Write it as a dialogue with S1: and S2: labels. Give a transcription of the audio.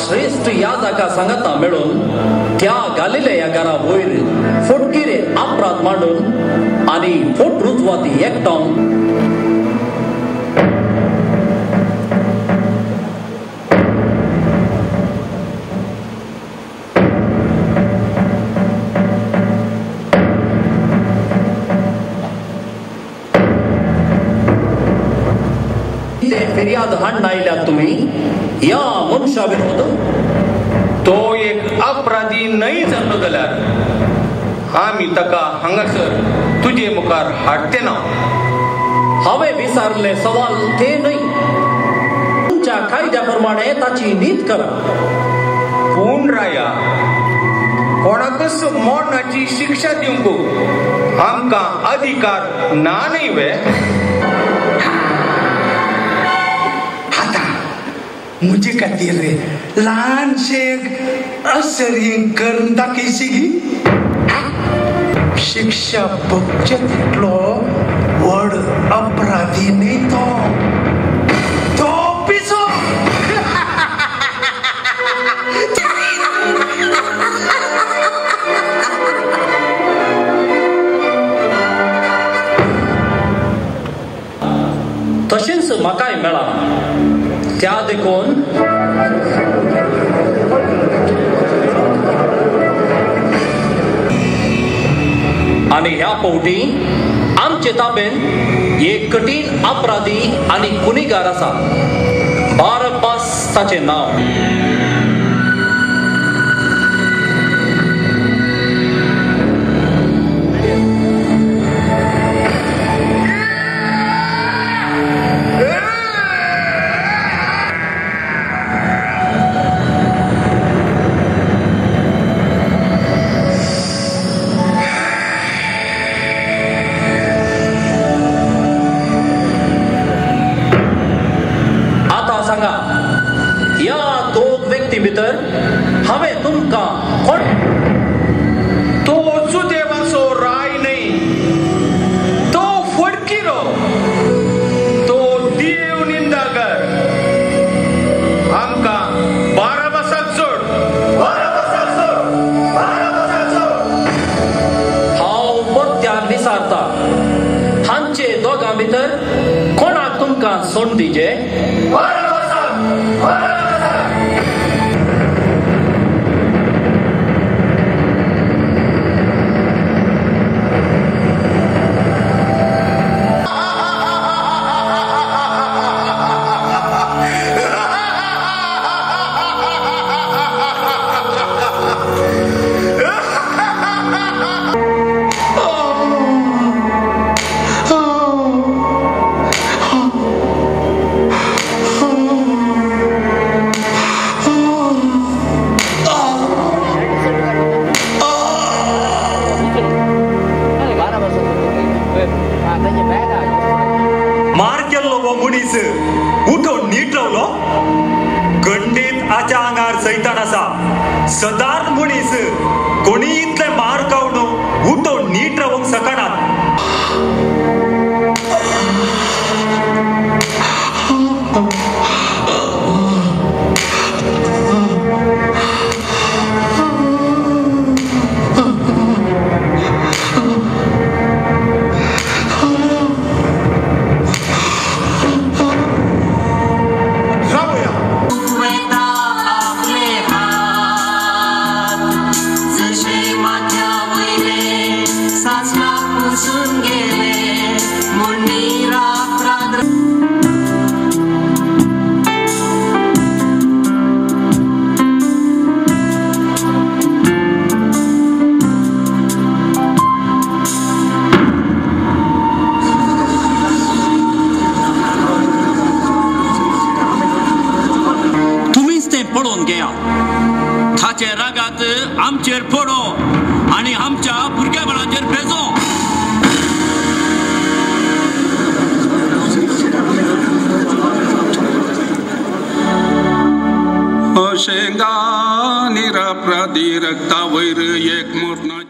S1: श्रेश्ठ याजका सांगाता मेळून त्या गालिलेया घरा वयर फोटकिरे अपराध मांडून आनी फोट रुजवाती एकठावन फिर्याद हाडून आयल्यात तुमी ह्या मनशा विरोध.
S2: तो एक अपराधी न्हय जाल्लो जाल्यार आमी ताका हांगासर तुजे मुखार हाडटे ना.
S1: हांवें विचारले सवाल ते न्हय, तुमच्या कायद्या प्रमाणे ताची नीत करा.
S2: पूण राया, कोणाकच मरणाची शिक्षा दिवंक आमकां अधिकार ना न्हय वे?
S3: म्हजे खातीर ल्हानशें आश्चर्य करून दाखयशी. शिक्षा भोगचे तितलो व्हड अपराधी न्ही तो, तो पिसो.
S1: तशेंच म्हाकाय मेळ्ळां त्या देखून आनी ह्या फावटी आमचे ताबेन एक कठीण अपराधी आनी गुन्हेगार आसा, बारबास ताचें नांव. ह्या दोग व्यक्ती भितर हांवें तुमकां कोण
S2: तो सुदेवाचो राय न्हय, तो फटकिरो, तो देव निंदागर. आमकां बाराबासाक सोड, बाराबासाक सोड, बाराबासाक सोड.
S1: हांव परत्यान विचारता, हांचे दोगां भितर कोणाक तुमकां सोड दिजे?
S4: मार केल्लो हो मनीस उठोवन नीट रावलो. गंडीत आच्या आंगार सैतान आसा. सदांच मनीस कोणी इतले मार खावन उठोवन नीट रावंक शकनात.
S1: पळोवन घेया, ताचे रागात आमचेर पडो आनी आमच्या भुरग्या बाळांचेर भेजो.
S5: अशें गा निरपराधी रक्ता वयर एक मरणाचें.